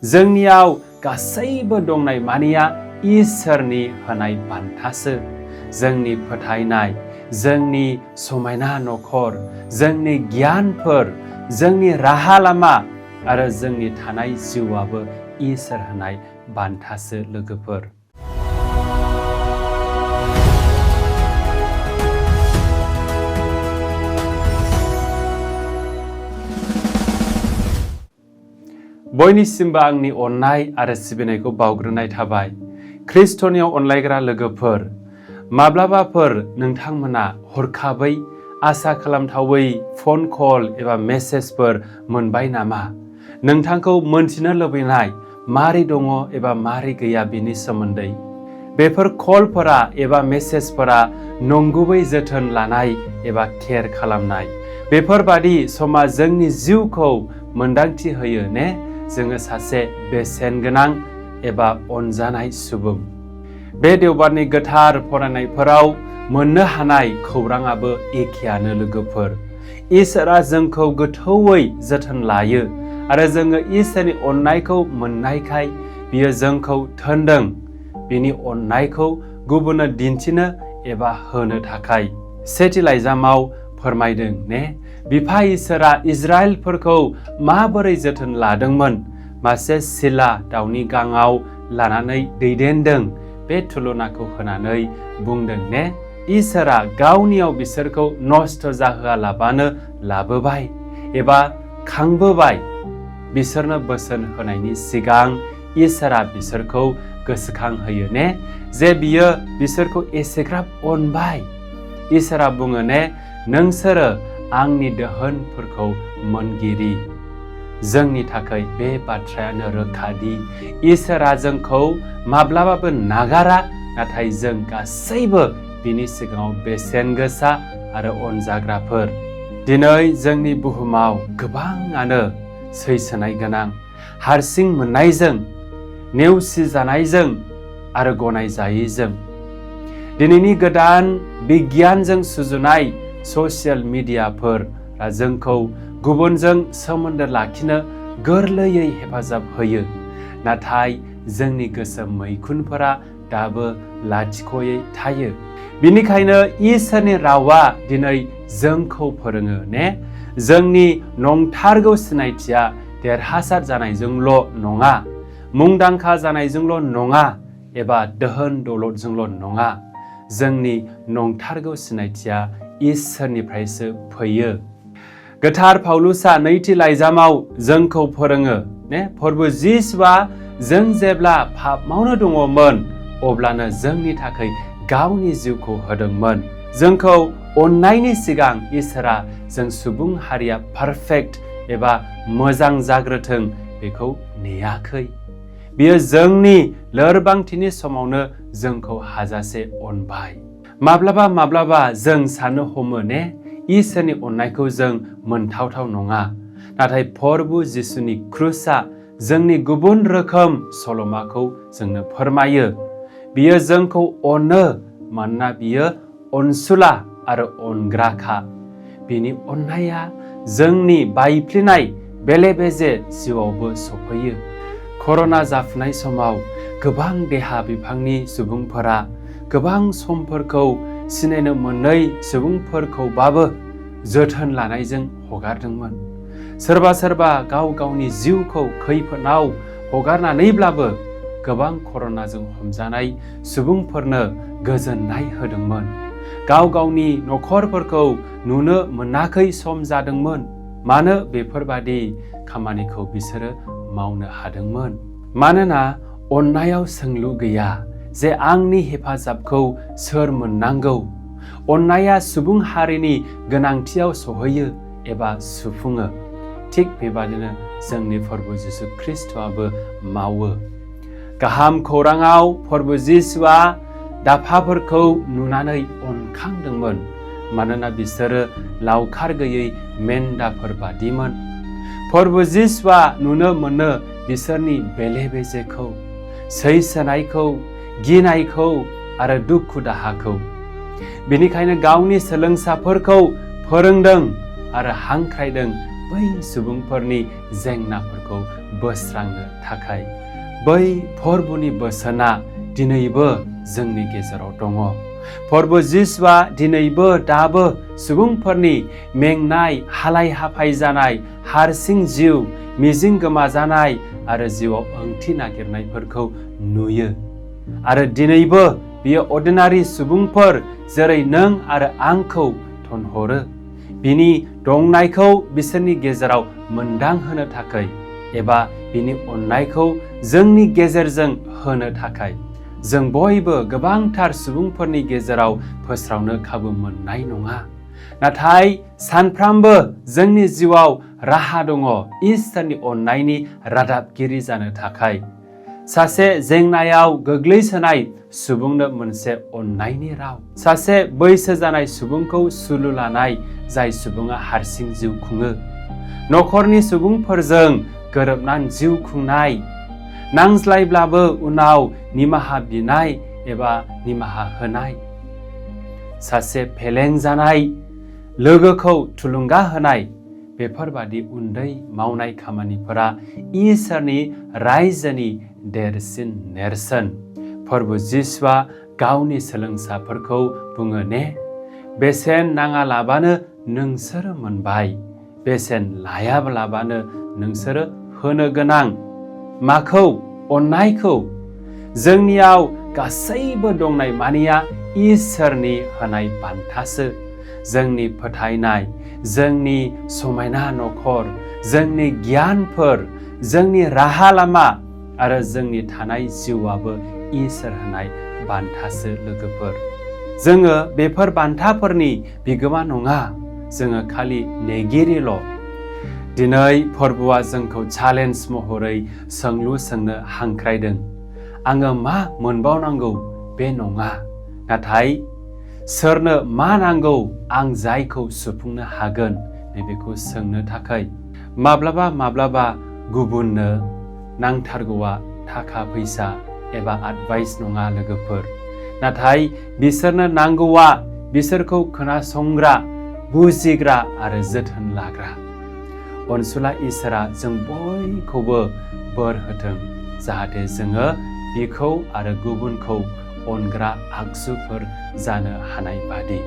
जोंनियाव गासैबो दंनाय मानिया इसोरनि होनाय बान्थासो। जोंनि फोथायनाय, जोंनि समायना नखर, जोंनि गियानफोर, जोंनि राहा लामा आरो जोंनि थानाय जिउआबो इसोर होनाय बान्थासो लोगोफोर। बयनिसिमबो आंनि अननाय आरो सिबिनायखौ बावग्रोनाय थाबाय। ख्रिस्टनियाव अनलायग्रा लोगोफोर, माब्लाबाफोर नोंथांमोना हरखाबै आसा खालामथावै फन कल एबा मेसेजफोर मोनबाय नामा? नोंथांखौ मोनथिनो लुबैनाय मारै दङ एबा मारै गैया बेनि सोमोन्दै। बेफोर कलफोरा एबा मेसेजफोरा नंगुबै जोथोन लानाय एबा केयार खालामनाय। बेफोरबादि समा जोंनि जिउखौ मोन्दांथि होयो ने जोङो सासे बेसेन गोनां एबा अनजानाय सुबुं। बे देवबारनि गोथार फरायनायफोराव मोननो हानाय खौराङाबो एखेयानो लोगोफोर। इसोरा जोंखौ गोथौयै जोथोन लायो आरो जोङो इसोरनि अननायखौ मोननायखाय बियो जोंखौ थोनदों बिनि अननायखौ गुबुननो दिन्थिनो एबा होनो थाखाय। सेथि लाइजामाव फोरमायदों ने बिफा इसोरा इजराइलफोरखौ माबोरै जोथोन लादोंमोन, मासे सिला दाउनि गाङाव लानानै दैदेनदों। बे तुलनाखौ होनानै बुंदों ने इसोरा गावनियाव बिसोरखौ नष्ट जाहोआलाबानो लाबोबाय एबा खांबोबाय। बिसोरनो बोसोन होनायनि सिगां इसोरा बिसोरखौ गोसोखांहोयो ने जे बियो बिसोरखौ एसेग्राब अनबाय। इसोरा बुङो ने नोंसोरो आंनि दोहोनफोरखौ मोनगिरि। जोंनि थाखाय बे बाथ्रायानो रोखा दि इसोरा जोंखौ माब्लाबाबो नागारा, नाथाय जों गासैबो बिनि सिगाङाव बेसेन गोसा आरो अनजाग्राफोर। दिनै जोंनि बुहुमाव गोबाङानो सैसोनाय गोनां, हारसिं मोननायजों, नेवसिजानायजों आरो गनायजायैजों। दिनैनि गोदान बिगियानजों सुजुनाय ससियेल मिडियाफोरा जोंखौ गुबुनजों सोमोन्दो लाखिनो गोरलैयै हेफाजाब होयो, नाथाय जोंनि गोसो मैखुनफोरा दाबो लाथिख'यै थायो। बिनिखायनो इसोरनि रावा दिनै जोंखौ फोरोङो ने जोंनि नंथारगौ सिनायथिया देरहासार जानायजोंल' नङा, मुंदांखा जानायजोंल' नङा एबा दोहोन दौलतजोंल' नङा। जोंनि नंथारगौ सिनायथिया इसोरनिफ्रायसो फैयो। गोथार पाउलुसा नैथि लाइजामाव जोंखौ फोरोङो ने प्रभु जिसुआ जों जेब्ला पाप मावनो दङमोन अब्लानो जोंनि थाखाय गावनि जिउखौ होदोंमोन। जोंखौ अननायनि सिगां इसोरा जों सुबुं हारिया पारफेक्ट एबा मोजां जाग्रोथों बेखौ नेयाखै। बियो जोंनि लोरबांथिनि समावनो जोंखौ हाजासे अनबाय। माब्लाबा माब्लाबा जों साननो हमो ने इसोरनि अननायखौ जों मोनथावथाव नङा, नाथाय प्रभु जिसुनि क्रुसआ जोंनि गुबुन रोखोम सल'माखौ जोंनो फोरमायो। बियो जोंखौ अनो मानोना बियो अनसुला आरो अनग्राखा। बिनि अननाया जोंनि बायफ्लेनाय बेले बेजे जिउआवबो सफैयो। कर'ना जाफुनाय समाव गोबां देहा बिफांनि सुबुंफोरा गोबां समफोरखौ सिनायनो मोनै सुबुंफोरखौबाबो जोथोन लानायजों हगारदोंमोन। सोरबा सोरबा गाव गावनि जिउखौ खैफोदाव हगारनानैब्लाबो गोबां कर'नाजों हमजानाय सुबुंफोरनो गोजोननाय होदोंमोन। गाव गावनि नखरफोरखौ नुनो मोनाखै सम जादोंमोन। मानो बेफोरबादि खामानिखौ बिसोरो मावनो हादोंमोन? मानोना अननायाव सोंलु गैया जे आंनि हेफाजाबखौ सोर मोननांगौ। अननाया सुबुं हारिनि गोनांथियाव सहैयो एबा सुफुङो। थिग बेबादिनो जोंनि प्रभु जिसु ख्रिस्टआबो मावो। गाहाम खौराङाव प्रभु जिसुआ दाफाफोरखौ नुनानै अनखांदोंमोन, मानोना बिसोरो लावखार गैयै मेन्दाफोर बादिमोन। प्रभु जिसुआ नुनो मोनो बिसोरनि बेले बेजेखौ, सैसोनायखौ, गिनायखौ आरो दुखु दाहाखौ। बेनिखायनो गावनि सोलोंसाफोरखौ फोरोंदों आरो हांख्रायदों बै सुबुंफोरनि जेंनाफोरखौ बोस्रांनो थाखाय बै फोरबोनि बोसोना दिनैबो जोंनि गेजेराव दङ। फोरबो जिसुआ दिनैबो दाबो सुबुंफोरनि मेंनाय, हालाय हाफाय जानाय, हारसिं जिउ, मिजिं गोमाजानाय आरो जिउआव ओंथि नागिरनायफोरखौ नुयो। आरो दिनैबो बियो अर्डिनारि सुबुंफोर जेरै नों आरो आंखौ थोनहरो। बिनि दंनायखौ बिसोरनि गेजेराव मोनदांहोनो थाखाय एबा बिनि अननायखौ जोंनि गेजेरजों होनो थाखाय जों बयबो गोबांथार सुबुंफोरनि गेजेराव फोस्रावनो खाबु मोननाय नङा। नाथाय सानफ्रामबो जोंनि जिउआव राहा दङ इसोरनि अननायनि रादाबगिरि जानो थाखाय। सासे जेंनायाव गोग्लैसोनाय सुबुंनो मोनसे अननायनि राव, सासे बैसो जानाय सुबुंखौ सुलु लानाय जाय सुबुङा हारसिं जिउ खुङो, न'खरनि सुबुंफोरजों गोरोबनानै जिउ खुंनाय, नांज्लायब्लाबो उनाव निमाहा बिनाय एबा निमाहा होनाय, सासे फेलें जानाय लोगोखौ थुलुंगा होनाय, बेफोरबादि उन्दै मावनाय खामानिफोरा इसोरनि रायजोनि देरसिन नेरसोन। फोरबो जिसुआ गावनि सोलोंसाफोरखौ बुङो ने, बेसेन नाङालाबानो नोंसोरो मोनबाय, बेसेन लायाब्लाबानो नोंसोरो होनो गोनां। माखौ? अननायखौ। जोंनियाव गासैबो दंनाय मानिया इसोरनि होनाय बान्थासो। जोंनि फोथायनाय, जोंनि समायना न'खर, जोंनि गियानफोर, जोंनि राहा लामा आरो जोंनि थानाय जिउआबो इसोर होनाय बान्थासो लोगोफोर। जोङो बेफोर बान्थाफोरनि बिगोमा नङा, जोङो खालि नेगिरिल'। दिनै फोरबोआ जोंखौ चेलेन्ज महरै सोंलु सोंनो हांख्रायदों। आङो मा मोनबावनांगौ बे नङा, नाथाय सोरनो मा नांगौ आं जायखौ सुफुंनो हागोन नैबेखौ सोंनो थाखाय। माब्लाबा गुबुननो नांथारगौआ थाखा फैसा एबा एडभाइस नङा लोगोफोर, नाथाय बिसोरनो नांगौआ बिसोरखौ खोनासंग्रा, बुजिग्रा आरो जोथोन लाग्रा। अनसुला इसोरा जों बयखौबो बोर होथों जाहाथे जोङो बिखौ आरो गुबुनखौ अनग्रा आगजुफोर जानो हानाय बादि।